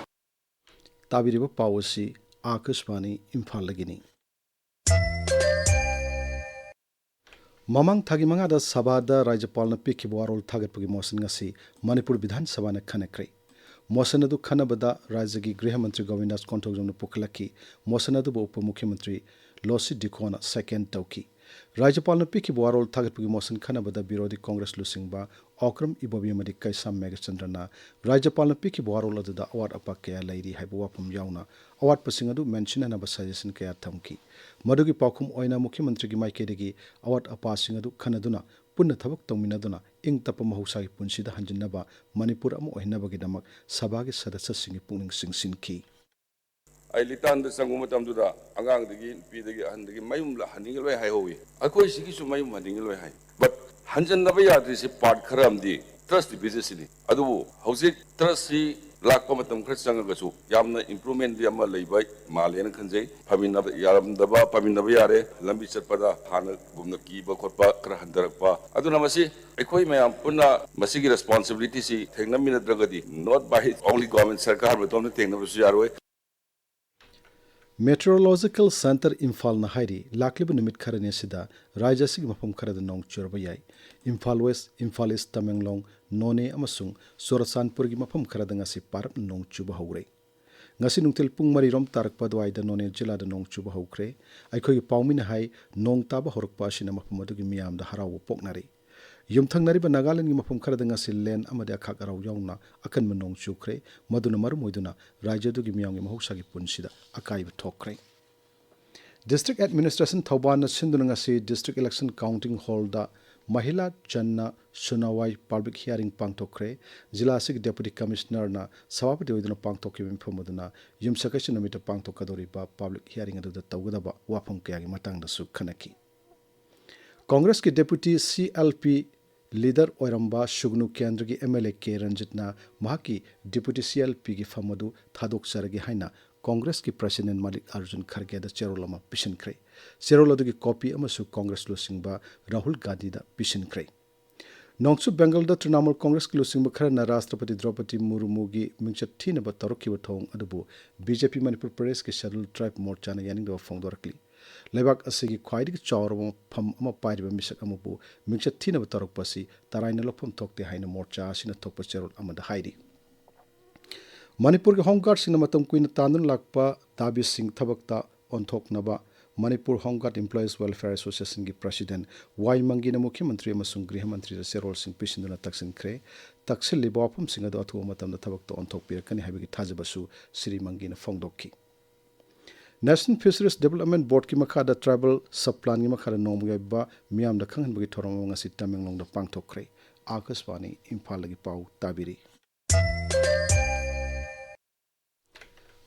ꯇꯥꯕꯤꯔꯤꯕ ꯄꯥꯎ ꯑꯁꯤ ꯑꯥꯀꯥꯁꯕꯥꯅꯤ ꯏꯝꯐꯥꯜꯗꯒꯤꯅꯤ꯫ ꯃꯃꯥꯡ ꯊꯥꯒꯤ ꯃꯉꯥꯗ ꯁꯚꯥꯗ ꯔꯥꯖ꯭ꯌꯄꯥꯜꯅ ꯄꯤꯈꯤꯕ ꯋꯥꯔꯣꯜ ꯊꯥꯒꯠꯄꯒꯤ ꯃꯣꯁꯟ ꯉꯁꯤ ꯃꯅꯤꯄꯨꯔ ꯕꯤꯙꯥꯟ ꯁꯚꯥꯅ ꯈꯟꯅꯈ꯭ꯔꯦ꯫ ꯃꯣꯁꯟ ꯑꯗꯨ ꯈꯟꯅꯕꯗ ꯔꯥꯖ꯭ꯌꯒꯤ ꯒ꯭ꯔꯤꯍ ꯃꯟꯇ꯭ꯔꯤ ꯒꯣꯕꯤꯟꯗꯥꯁ ꯀꯣꯟꯊꯧꯖꯝꯅ ꯄꯨꯈꯠꯂꯛꯈꯤ꯫ ꯃꯣꯁꯟ ꯑꯗꯨꯕꯨ ꯎꯄ ꯃꯨꯈ꯭ꯌ ꯃꯟꯇ꯭ꯔꯤ ꯂꯣꯁꯤ ꯗꯤꯈꯣꯅ second ꯇꯧꯈꯤ꯫ ꯔꯥꯖ꯭ꯌꯄꯥꯜꯅ ꯄꯤꯈꯤꯕ ꯋꯥꯔꯣꯜ ꯊꯥꯒꯠꯄꯒꯤ ꯃꯣꯁꯟ ꯈꯟꯅꯕꯗ ꯕꯤꯔꯣꯙꯤ ꯀꯣꯡꯒ꯭ꯔꯦꯁ ꯂꯨꯆꯤꯡꯕ ꯑꯣꯀ꯭ꯔꯝ ꯏꯕꯣꯕꯤ ꯑꯃꯗꯤ ꯀꯩꯁꯥꯝ ꯃꯦꯘꯆꯟꯗ꯭ꯔꯅ ꯔꯥꯖ꯭ꯌꯄꯥꯜꯅ ꯄꯤꯈꯤꯕ ꯋꯥꯔꯣꯜ ꯑꯗꯨꯗ ꯑꯋꯥꯠ ꯑꯄꯥ ꯀꯌꯥ ꯂꯩꯔꯤ ꯍꯥꯏꯕ ꯋꯥꯐꯝ ꯌꯥꯎꯅ ꯑꯋꯥꯠꯄꯁꯤꯡ ꯑꯗꯨ ꯃꯦꯟꯁꯤꯟꯅꯅꯕ suggestion ꯀꯌꯥ ꯊꯝꯈꯤ꯫ ꯃꯗꯨꯒꯤ ꯄꯥꯎꯈꯨꯝ ꯑꯣꯏꯅ ꯃꯨꯈ꯭ꯌ ꯃꯟꯇ꯭ꯔꯤꯒꯤ ꯃꯥꯏꯀꯩꯗꯒꯤ ꯑꯋꯥꯠ ꯑꯄꯥꯁꯤꯡ ꯑꯗꯨ ꯈꯟꯅꯗꯨꯅ ꯄꯨꯟꯅ ꯊꯕꯛ ꯇꯧꯃꯤꯟꯅꯗꯨꯅ ꯏꯪ ꯇꯞꯄ ꯃꯍꯧꯁꯥꯒꯤ ꯄꯨꯟꯁꯤꯗ ꯍꯟꯖꯤꯟꯅꯕ ꯃꯅꯤꯄꯨꯔ ꯑꯃ ꯑꯣꯏꯍꯟꯅꯕꯒꯤꯗꯃꯛ ꯁꯚꯥꯒꯤ ꯁꯗꯁ꯭ꯌꯁꯤꯡꯒꯤ ꯄꯨꯛꯅꯤꯡ ꯆꯤꯡꯁꯤꯟꯈꯤ꯫ ꯑꯩ ꯂꯤꯇꯥꯟꯗ ꯆꯪꯕ ꯃꯇꯝꯗꯨꯗ ꯑꯉꯥꯡꯗꯒꯤ, ꯅꯨꯄꯤꯗꯒꯤ, ꯑꯍꯟꯗꯒꯤ ꯃꯌꯨꯝ ꯍꯟꯅꯤꯡꯉꯤ ꯂꯣꯏ ꯍꯥꯏꯍꯧꯋꯤ꯫ ꯑꯩꯈꯣꯏ ꯁꯤꯒꯤꯁꯨ ꯃꯌꯨꯝ ꯍꯟꯅꯤꯡꯉꯤ ꯂꯣꯏ ꯍꯥꯏ꯫ But ꯍꯟꯖꯟꯅꯕ ꯌꯥꯗ꯭ꯔꯤꯁꯤ part ꯈꯔ ꯑꯃꯗꯤ trust deficitꯁꯤꯅꯤ꯫ ꯑꯗꯨꯕꯨ ꯍꯧꯖꯤꯛ trustꯁꯤ ꯂꯥꯛꯄ ꯃꯇꯝ ꯈꯔ ꯆꯪꯉꯒꯁꯨ ꯌꯥꯝꯅ improvementꯗꯤ ꯑꯃ ꯂꯩꯕ ꯃꯥꯜꯂꯦꯅ ꯈꯟꯖꯩ꯫ ꯐꯃꯤꯟꯅꯕ ꯌꯥꯔꯝꯗꯕ ꯐꯃꯤꯟꯅꯕ ꯌꯥꯔꯦ꯫ ꯂꯝꯕꯤ ꯆꯠꯄꯗ ꯍꯥꯟꯅꯒꯨꯝꯅ ꯀꯤꯕ ꯈꯣꯠꯄ ꯈꯔ ꯍꯟꯊꯔꯛꯄ꯫ ꯑꯗꯨꯅ ꯃꯁꯤ ꯑꯩꯈꯣꯏ ꯃꯌꯥꯝ ꯄꯨꯟꯅ ꯃꯁꯤꯒꯤ responsibilityꯁꯤ ꯊꯦꯡꯅꯃꯤꯟꯅꯗ꯭ꯔꯒꯗꯤ, not by only government, ꯁꯔꯀꯥꯔ ꯃꯇꯣꯝꯅ ꯊꯦꯡꯅꯕꯁꯨ ꯌꯥꯔꯣꯏ꯫ Meteorological Centre ꯏꯝꯐꯥꯜꯅ ꯍꯥꯏꯔꯤ, ꯂꯥꯛꯂꯤꯕ ꯅꯨꯃꯤꯠ ꯈꯔꯅꯤ ꯑꯁꯤꯗ ꯔꯥꯖ꯭ꯌ ꯑꯁꯤꯒꯤ ꯃꯐꯝ ꯈꯔꯗ ꯅꯣꯡ ꯆꯨꯔꯕ ꯌꯥꯏ꯫ ꯏꯝꯐꯥꯜ ꯋꯦꯁ, ꯏꯝꯐꯥꯜ ꯏꯁ, ꯇꯃꯦꯡꯂꯣꯡ, ꯅꯣꯅꯦ ꯑꯃꯁꯨꯡ ꯆꯨꯔꯆꯥꯟꯄꯨꯔꯒꯤ ꯃꯐꯝ ꯈꯔꯗ ꯉꯁꯤ ꯄꯥꯔꯞꯅ ꯅꯣꯡ ꯆꯨꯕ ꯍꯧꯔꯦ꯫ ꯉꯁꯤ ꯅꯨꯡꯊꯤꯜ ꯄꯨꯡ ꯃꯔꯤꯔꯣꯝ ꯇꯥꯔꯛꯄ ꯑꯗꯨꯋꯥꯏꯗ ꯅꯣꯅꯦ ꯖꯤꯂꯥꯗ ꯅꯣꯡ ꯆꯨꯕ ꯍꯧꯈ꯭ꯔꯦ꯫ ꯑꯩꯈꯣꯏꯒꯤ ꯄꯥꯎꯃꯤꯅ ꯍꯥꯏ, ꯅꯣꯡ ꯇꯥꯕ ꯍꯧꯔꯛꯄ ꯑꯁꯤꯅ ꯃꯐꯝ ꯑꯗꯨꯒꯤ ꯃꯤꯌꯥꯝꯗ ꯍꯔꯥꯎꯕ ꯄꯣꯛꯅꯔꯤ꯫ ꯌꯨꯝꯊꯪꯅꯔꯤꯕ ꯅꯥꯒꯥꯂꯦꯟꯒꯤ ꯃꯐꯝ ꯈꯔꯗ ꯉꯁꯤ ꯂꯦꯟ ꯑꯃꯗꯤ ꯑꯈꯥꯛ ꯑꯔꯥꯎ ꯌꯥꯎꯅ ꯑꯀꯟꯕ ꯅꯣꯡ ꯆꯨꯈ꯭ꯔꯦ꯫ ꯃꯗꯨꯅ ꯃꯔꯝ ꯑꯣꯏꯗꯨꯅ ꯔꯥꯖ꯭ꯌ ꯑꯗꯨꯒꯤ ꯃꯤꯌꯥꯝꯒꯤ ꯃꯍꯧꯁꯥꯒꯤ ꯄꯨꯟꯁꯤꯗ ꯑꯀꯥꯏꯕ ꯊꯣꯛꯈ꯭ꯔꯦ꯫ District Administration ꯊꯧꯕꯥꯜꯅ ꯁꯤꯟꯗꯨꯅ ꯉꯁꯤ District Election Counting Hallꯗ ꯃꯍꯤꯂꯥ ꯆꯟꯅ ꯁꯨꯅꯋꯥꯏ public hearing ꯄꯥꯡꯊꯣꯛꯈ꯭ꯔꯦ꯫ ꯖꯤꯂꯥ ꯑꯁꯤꯒꯤ Deputy Commissionerꯅ ꯁꯚꯥꯄꯇꯤ ꯑꯣꯏꯗꯨꯅ ꯄꯥꯡꯊꯣꯛꯈꯤꯕ ꯃꯤꯐꯝ ꯑꯗꯨꯅ ꯌꯨꯝꯁꯀꯩꯁ ꯅꯨꯃꯤꯠꯇ ꯄꯥꯡꯊꯣꯛꯀꯗꯧꯔꯤꯕ public hearing ꯑꯗꯨꯗ ꯇꯧꯒꯗꯕ ꯋꯥꯐꯝ ꯀꯌꯥꯒꯤ ꯃꯇꯥꯡꯗꯁꯨ ꯈꯟꯅꯈꯤ꯫ ꯀꯣꯡꯒ꯭ꯔꯦꯁꯀꯤ Deputy C L P leader ꯑꯣꯏꯔꯝꯕ ꯁꯨꯒꯅꯨ ꯀꯦꯟꯗ꯭ꯔꯒꯤ M L A ꯀꯦ ꯔꯟꯖꯤꯠꯅ ꯃꯍꯥꯛꯀꯤ Deputy C L Pꯒꯤ ꯐꯝ ꯑꯗꯨ ꯊꯥꯗꯣꯛꯆꯔꯒꯦ ꯍꯥꯏꯅ ꯀꯣꯡꯒ꯭ꯔꯦꯁꯀꯤ President ꯃꯜꯂꯤꯀꯥꯔꯖꯨꯟ ꯈꯔꯒꯦꯗ ꯆꯦꯔꯣꯜ ꯑꯃ ꯄꯤꯁꯤꯟꯈ꯭ꯔꯦ꯫ ꯆꯦꯔꯣꯜ ꯑꯗꯨꯒꯤ copy ꯑꯃꯁꯨ ꯀꯣꯡꯒ꯭ꯔꯦꯁ ꯂꯨꯆꯤꯡꯕ ꯔꯥꯍꯨꯜ ꯒꯥꯟꯙꯤꯗ ꯄꯤꯁꯤꯟꯈ꯭ꯔꯦ꯫ ꯅꯣꯡꯆꯨꯞ ꯕꯦꯡꯒꯜꯗ ꯇ꯭ꯔꯤꯅꯥꯃꯨꯜ ꯀꯣꯡꯒ꯭ꯔꯦꯁꯀꯤ ꯂꯨꯆꯤꯡꯕ ꯈꯔꯅ ꯔꯥꯁꯇ꯭ꯔꯄꯇꯤ ꯗ꯭ꯔꯧꯄꯗꯤ ꯃꯨꯔꯃꯨꯒꯤ ꯃꯤꯡꯆꯠ ꯊꯤꯅꯕ ꯇꯧꯔꯛꯈꯤꯕ ꯊꯧꯑꯣꯡ ꯑꯗꯨꯕꯨ B J P ꯃꯅꯤꯄꯨꯔ ꯄ꯭ꯔꯗꯦꯁꯀꯤ Scheduled Tribe ꯃꯣꯔꯆꯥꯅ ꯌꯥꯅꯤꯡꯗꯕ ꯐꯣꯡꯗꯣꯔꯛꯂꯤ꯫ ꯂꯩꯕꯥꯛ ꯑꯁꯤꯒꯤ ꯈ꯭ꯋꯥꯏꯗꯒꯤ ꯆꯥꯎꯔꯕ ꯃꯐꯝ ꯑꯃ ꯄꯥꯏꯔꯤꯕ ꯃꯤꯁꯛ ꯑꯃꯕꯨ ꯃꯤꯡꯆꯠ ꯊꯤꯅꯕ ꯇꯧꯔꯛꯄ ꯑꯁꯤ ꯇꯔꯥꯏꯅ ꯂꯧꯐꯝ ꯊꯣꯛꯇꯦ ꯍꯥꯏꯅ ꯃꯣꯔꯆꯥ ꯑꯁꯤꯅ ꯊꯣꯛꯄ ꯆꯦꯔꯣꯜ ꯑꯃꯗ ꯍꯥꯏꯔꯤ꯫ ꯃꯅꯤꯄꯨꯔꯒꯤ Home Guardꯁꯤꯡꯅ ꯃꯇꯝ ꯀꯨꯏꯅ ꯇꯥꯟꯗꯨꯅ ꯂꯥꯛꯄ ꯗꯥꯕꯤꯁꯤꯡ ꯊꯕꯛꯇ ꯑꯣꯟꯊꯣꯛꯅꯕ Manipur Home Guard Employees Welfare Associationꯒꯤ President ꯋꯥꯏ ꯃꯪꯒꯤꯅ ꯃꯨꯈ꯭ꯌ ꯃꯟꯇ꯭ꯔꯤ ꯑꯃꯁꯨꯡ ꯒ꯭ꯔꯤꯍ ꯃꯟꯇ꯭ꯔꯤꯗ ꯆꯦꯔꯣꯜꯁꯤꯡ ꯄꯤꯁꯤꯟꯗꯨꯅ ꯇꯛꯁꯤꯟꯈ꯭ꯔꯦ꯫ ꯇꯛꯁꯤꯜꯂꯤꯕ ꯋꯥꯐꯝꯁꯤꯡ ꯑꯗꯨ ꯑꯊꯨꯕ ꯃꯇꯝꯗ ꯊꯕꯛꯇ ꯑꯣꯟꯊꯣꯛꯄꯤꯔꯛꯀꯅꯤ ꯍꯥꯏꯕꯒꯤ ꯊꯥꯖꯕꯁꯨ ꯁ꯭ꯔꯤ ꯃꯪꯒꯤꯅ ꯐꯣꯡꯗꯣꯛꯈꯤ꯫ National Fisheries Development Boardꯀꯤ ꯃꯈꯥꯗ Tribal Sub Planꯒꯤ ꯃꯈꯥꯗ ꯅꯣꯡꯃꯒꯤ ꯑꯣꯏꯕ ꯃꯤꯌꯥꯝꯗ ꯈꯪꯍꯟꯕꯒꯤ ꯊꯧꯔꯝ ꯑꯃ ꯉꯁꯤ ꯇꯃꯦꯡꯂꯣꯡꯗ ꯄꯥꯡꯊꯣꯛꯈ꯭ꯔꯦ꯫ ꯑꯥꯀꯥꯁꯕꯥꯅꯤ ꯏꯝꯐꯥꯜꯗꯒꯤ ꯄꯥꯎ ꯇꯥꯕꯤꯔꯤ꯫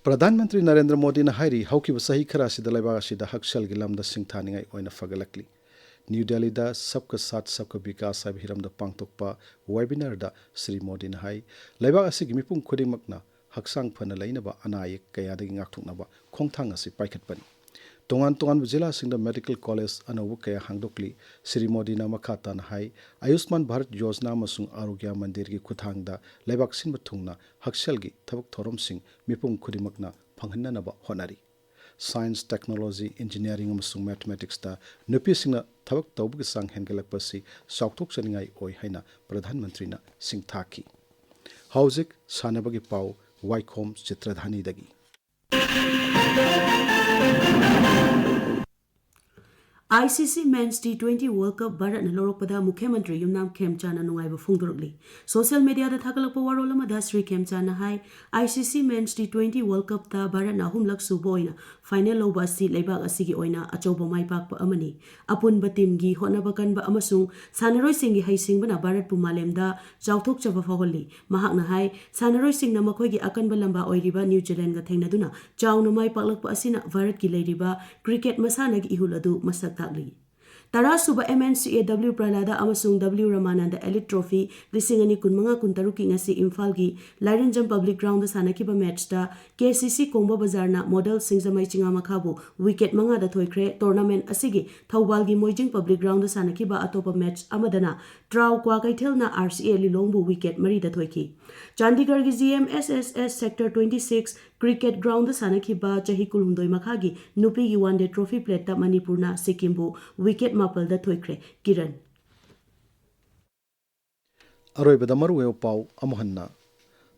ꯄ꯭ꯔꯙꯥꯟ ꯃꯟꯇ꯭ꯔꯤ ꯅꯔꯦꯟꯗ꯭ꯔ ꯃꯣꯗꯤꯅ ꯍꯥꯏꯔꯤ, ꯍꯧꯈꯤꯕ ꯆꯍꯤ ꯈꯔ ꯑꯁꯤꯗ ꯂꯩꯕꯥꯛ ꯑꯁꯤꯗ ꯍꯛꯁꯦꯜꯒꯤ ꯂꯝꯗ ꯁꯤꯡꯊꯥꯅꯤꯡꯉꯥꯏ ꯑꯣꯏꯅ ꯐꯒꯠꯂꯛꯂꯤ꯫ ꯅ꯭ꯌꯨ ꯗꯦꯜꯂꯤꯗ ꯁꯕꯀꯥ ꯁꯥꯊ ꯁꯕꯀꯥ ꯕꯤꯀꯥꯁ ꯍꯥꯏꯕ ꯍꯤꯔꯝꯗ ꯄꯥꯡꯊꯣꯛꯄ ꯋꯦꯕꯤꯅꯥꯔꯗ ꯁ꯭ꯔꯤ ꯃꯣꯗꯤꯅ ꯍꯥꯏ, ꯂꯩꯕꯥꯛ ꯑꯁꯤꯒꯤ ꯃꯤꯄꯨꯝ ꯈꯨꯗꯤꯡꯃꯛꯅ ꯍꯛꯆꯥꯡ ꯐꯅ ꯂꯩꯅꯕ, ꯑꯅꯥ ꯑꯌꯦꯛ ꯀꯌꯥꯗꯒꯤ ꯉꯥꯛꯊꯣꯛꯅꯕ ꯈꯣꯡꯊꯥꯡ ꯑꯁꯤ ꯄꯥꯏꯈꯠꯄꯅꯤ꯫ ꯇꯣꯉꯥꯟ ꯇꯣꯉꯥꯟꯕ ꯖꯤꯂꯥꯁꯤꯡꯗ ꯃꯦꯗꯤꯀꯦꯜ ꯀꯣꯂꯦꯖ ꯑꯅꯧꯕ ꯀꯌꯥ ꯍꯥꯡꯗꯣꯛꯂꯤ꯫ ꯁ꯭ꯔꯤ ꯃꯣꯗꯤꯅ ꯃꯈꯥ ꯇꯥꯅ ꯍꯥꯏ, ꯑꯌꯨꯁꯃꯥꯟ ꯚꯥꯔꯠ ꯌꯣꯖꯅꯥ ꯑꯃꯁꯨꯡ ꯑꯥꯔꯣꯒ꯭ꯌ ꯃꯟꯗꯤꯔꯒꯤ ꯈꯨꯠꯊꯥꯡꯗ ꯂꯩꯕꯥꯛ ꯁꯤꯟꯕ ꯊꯨꯡꯅ ꯍꯛꯁꯦꯜꯒꯤ ꯊꯕꯛ ꯊꯧꯔꯝꯁꯤꯡ ꯃꯤꯄꯨꯝ ꯈꯨꯗꯤꯡꯃꯛꯅ ꯐꯪꯍꯟꯅꯅꯕ ꯍꯣꯠꯅꯔꯤ꯫ ꯁꯥꯏꯟꯁ, ꯇꯦꯛꯅꯣꯂꯣꯖꯤ, ꯏꯟꯖꯤꯅꯤꯌꯥꯔꯤꯡ ꯑꯃꯁꯨꯡ ꯃꯦꯊꯃꯦꯇꯤꯛꯁꯇ ꯅꯨꯄꯤꯁꯤꯡꯅ ꯊꯕꯛ ꯇꯧꯕꯒꯤ ꯆꯥꯡ ꯍꯦꯟꯒꯠꯂꯛꯄ ꯑꯁꯤ ꯆꯥꯎꯊꯣꯛꯆꯅꯤꯡꯉꯥꯏ ꯑꯣꯏ ꯍꯥꯏꯅ ꯄ꯭ꯔꯙꯥꯟ ꯃꯟꯇ꯭ꯔꯤꯅ ꯁꯤꯡꯊꯥꯈꯤ꯫ ꯍꯧꯖꯤꯛ ꯁꯥꯟꯅꯕꯒꯤ ꯄꯥꯎ, ꯋꯥꯏꯈꯣꯝ ꯆꯤꯇ꯭ꯔꯙꯥꯅꯤꯗꯒꯤ꯫ ICC Men's T twenty World Cup ꯚꯥꯔꯠꯅ ꯂꯧꯔꯛꯄꯗ ꯃꯨꯈ꯭ꯌ ꯃꯟꯇ꯭ꯔꯤ ꯌꯨꯝꯅꯥꯝ ꯈꯦꯝꯆꯥꯟꯅ ꯅꯨꯡꯉꯥꯏꯕ ꯐꯣꯡꯗꯣꯔꯛꯂꯤ꯫ ꯁꯣꯁꯤꯌꯦꯜ ꯃꯤꯗꯤꯌꯥꯗ ꯊꯥꯒꯠꯂꯛꯄ ꯋꯥꯔꯣꯜ ꯑꯃꯗ ꯁ꯭ꯔꯤ ꯈꯦꯝꯆꯥꯟꯅ ꯍꯥꯏ, ICC Men's T twenty World Cupꯇ ꯚꯥꯔꯠꯅ ꯑꯍꯨꯝꯂꯛ ꯁꯨꯕ ꯑꯣꯏꯅ ꯐꯥꯏꯅꯦꯜ ꯂꯧꯕ ꯑꯁꯤ ꯂꯩꯕꯥꯛ ꯑꯁꯤꯒꯤ ꯑꯣꯏꯅ ꯑꯆꯧꯕ ꯃꯥꯏ ꯄꯥꯛꯄ ꯑꯃꯅꯤ꯫ ꯑꯄꯨꯟꯕ ꯇꯤꯝꯒꯤ ꯍꯣꯠꯅꯕ ꯀꯟꯕ ꯑꯃꯁꯨꯡ ꯁꯥꯟꯅꯔꯣꯏꯁꯤꯡꯒꯤ ꯍꯩꯁꯤꯡꯕꯅ ꯚꯥꯔꯠꯄꯨ ꯃꯥꯂꯦꯝꯗ ꯆꯥꯎꯊꯣꯛꯆꯕ ꯐꯥꯎꯍꯜꯂꯤ꯫ ꯃꯍꯥꯛꯅ ꯍꯥꯏ, ꯁꯥꯟꯅꯔꯣꯏꯁꯤꯡꯅ ꯃꯈꯣꯏꯒꯤ ꯑꯀꯟꯕ ꯂꯝꯕꯥ ꯑꯣꯏꯔꯤꯕ ꯅ꯭ꯌꯨ ꯖꯤꯂꯦꯟꯒ ꯊꯦꯡꯅꯗꯨꯅ ꯆꯥꯎꯅ ꯃꯥꯏ ꯄꯥꯛꯂꯛꯄ ꯑꯁꯤꯅ ꯚꯥꯔꯠꯀꯤ ꯂꯩꯔꯤꯕ ꯀ꯭ꯔꯤꯀꯦꯠ ꯃꯁꯥꯟꯅꯒꯤ ꯏꯍꯨꯜ ꯑꯗꯨ ꯃꯁꯛ ꯇꯥꯛꯂꯤ꯫ ꯇꯔꯥꯁꯨꯕ MNCAW ꯄ꯭ꯔꯍꯂꯥꯗ ꯑꯃꯁꯨꯡ W ꯔꯃꯥꯅꯟꯗ Elite Trophy ꯂꯤꯁꯤꯡ ꯑꯅꯤ ꯀꯨꯟꯃꯉꯥ ꯀꯨꯟꯇꯔꯨꯛꯀꯤ ꯉꯁꯤ ꯏꯝꯐꯥꯜꯒꯤ ꯂꯥꯏꯔꯦꯟꯖꯝ ꯄꯕ꯭ꯂꯤꯛ ꯒ꯭ꯔꯥꯎꯟꯗ ꯁꯥꯟꯅꯈꯤꯕ ꯃꯦꯠꯆꯇ KCC ꯀꯣꯡꯕ ꯕꯖꯥꯔꯅ ꯃꯣꯗꯦꯜ ꯁꯤꯡꯖꯃꯩ ꯆꯤꯉꯥꯃꯈꯥꯕꯨ ꯋꯤꯀꯦꯠ ꯃꯉꯥꯗ ꯊꯣꯏꯈ꯭ꯔꯦ꯫ ꯇꯣꯔꯅꯥꯃꯦꯟꯠ ꯑꯁꯤꯒꯤ ꯊꯧꯕꯥꯜꯒꯤ ꯃꯣꯏꯖꯤꯡ ꯄꯕ꯭ꯂꯤꯛ ꯒ꯭ꯔꯥꯎꯟꯗ ꯁꯥꯟꯅꯈꯤꯕ ꯑꯇꯣꯞꯄ ꯃꯦꯠꯆ ꯑꯃꯗꯅ ꯇ꯭ꯔꯥꯎ ꯀ꯭ꯋꯥꯀꯩꯊꯦꯜꯅ RCA ꯂꯤꯂꯣꯡꯕꯨ ꯋꯤꯀꯦꯠ ꯃꯔꯤꯗ ꯊꯣꯏꯈꯤ꯫ ꯆꯥꯟꯗꯤꯒꯔꯒꯤ GMSSS Sector twenty six cricket ground ꯁꯥꯟꯅꯈꯤꯕ ꯆꯍꯤ ꯀꯨꯟꯍꯨꯝꯗꯣꯏ ꯃꯈꯥꯒꯤ ꯅꯨꯄꯤꯒꯤ ꯋꯥꯟ ꯗꯦ ꯇ꯭ꯔꯣꯐꯤ ꯄ꯭ꯂꯦꯠꯇ ꯃꯅꯤꯄꯨꯔꯅ ꯁꯤꯛꯀꯤꯝꯕꯨ ꯋꯤꯀꯦꯠ ꯃꯥꯄꯜꯗ ꯊꯣꯏꯈ꯭ꯔꯦ꯫ ꯀꯤꯔꯟ꯫ ꯑꯔꯣꯏꯕꯗ ꯃꯔꯨꯑꯣꯏꯕ ꯄꯥꯎ ꯑꯃꯨꯛ ꯍꯟꯅ꯫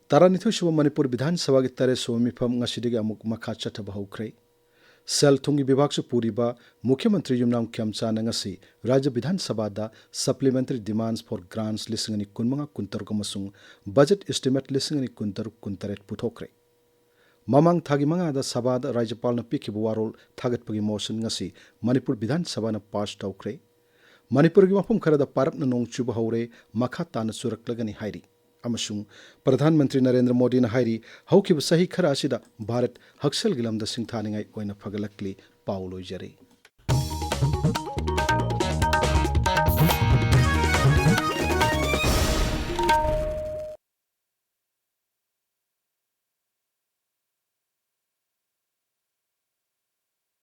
ꯇꯔꯥꯅꯤꯊꯣꯏ ꯁꯨꯕ ꯃꯅꯤꯄꯨꯔ ꯕꯤꯙꯥꯟ ꯁꯚꯥꯒꯤ ꯇꯔꯦꯠ ꯁꯨꯕ ꯃꯤꯐꯝ ꯉꯁꯤꯗꯒꯤ ꯑꯃꯨꯛ ꯃꯈꯥ ꯆꯠꯊꯕ ꯍꯧꯈ꯭ꯔꯦ꯫ ꯁꯦꯜ ꯊꯨꯝꯒꯤ ꯕꯤꯚꯥꯒꯁꯨ ꯄꯨꯔꯤꯕ ꯃꯨꯈ꯭ꯌ ꯃꯟꯇ꯭ꯔꯤ ꯌꯨꯝꯅꯥꯝ ꯈꯦꯝꯆꯥꯟꯅ ꯉꯁꯤ ꯔꯥꯖ꯭ꯌ ꯕꯤꯙꯥꯟ ꯁꯚꯥꯗ Supplementary Demands for Grants ꯂꯤꯁꯤꯡ ꯑꯅꯤ ꯀꯨꯟꯃꯉꯥ ꯀꯨꯟꯇꯔꯨꯛ ꯑꯃꯁꯨꯡ Budget Estimate ꯂꯤꯁꯤꯡ ꯑꯅꯤ ꯀꯨꯟꯇꯔꯨꯛ ꯀꯨꯟꯇꯔꯦꯠ ꯄꯨꯊꯣꯛꯈ꯭ꯔꯦ꯫ ꯃꯃꯥꯡ ꯊꯥꯒꯤ ꯃꯉꯥꯗ ꯁꯚꯥꯗ ꯔꯥꯖ꯭ꯌꯄꯥꯜꯅ ꯄꯤꯈꯤꯕ ꯋꯥꯔꯣꯜ ꯊꯥꯒꯠꯄꯒꯤ ꯃꯣꯁꯟ ꯉꯁꯤ ꯃꯅꯤꯄꯨꯔ ꯕꯤꯙꯥꯟ ꯁꯚꯥꯅ ꯄꯥꯁ ꯇꯧꯈ꯭ꯔꯦ꯫ ꯃꯅꯤꯄꯨꯔꯒꯤ ꯃꯐꯝ ꯈꯔꯗ ꯄꯥꯔꯞꯅ ꯅꯣꯡ ꯆꯨꯕ ꯍꯧꯔꯦ, ꯃꯈꯥ ꯇꯥꯅ ꯆꯨꯔꯛꯂꯒꯅꯤ ꯍꯥꯏꯔꯤ꯫ ꯑꯃꯁꯨꯡ ꯄ꯭ꯔꯙꯥꯟ ꯃꯟꯇ꯭ꯔꯤ ꯅꯔꯦꯟꯗ꯭ꯔ ꯃꯣꯗꯤꯅ ꯍꯥꯏꯔꯤ, ꯍꯧꯈꯤꯕ ꯆꯍꯤ ꯈꯔ ꯑꯁꯤꯗ ꯚꯥꯔꯠ ꯍꯛꯁꯦꯜꯒꯤ ꯂꯝꯗ ꯁꯤꯡꯊꯥꯅꯤꯡꯉꯥꯏ ꯑꯣꯏꯅ ꯐꯒꯠꯂꯛꯂꯤ꯫ ꯄꯥꯎ ꯂꯣꯏꯖꯔꯦ꯫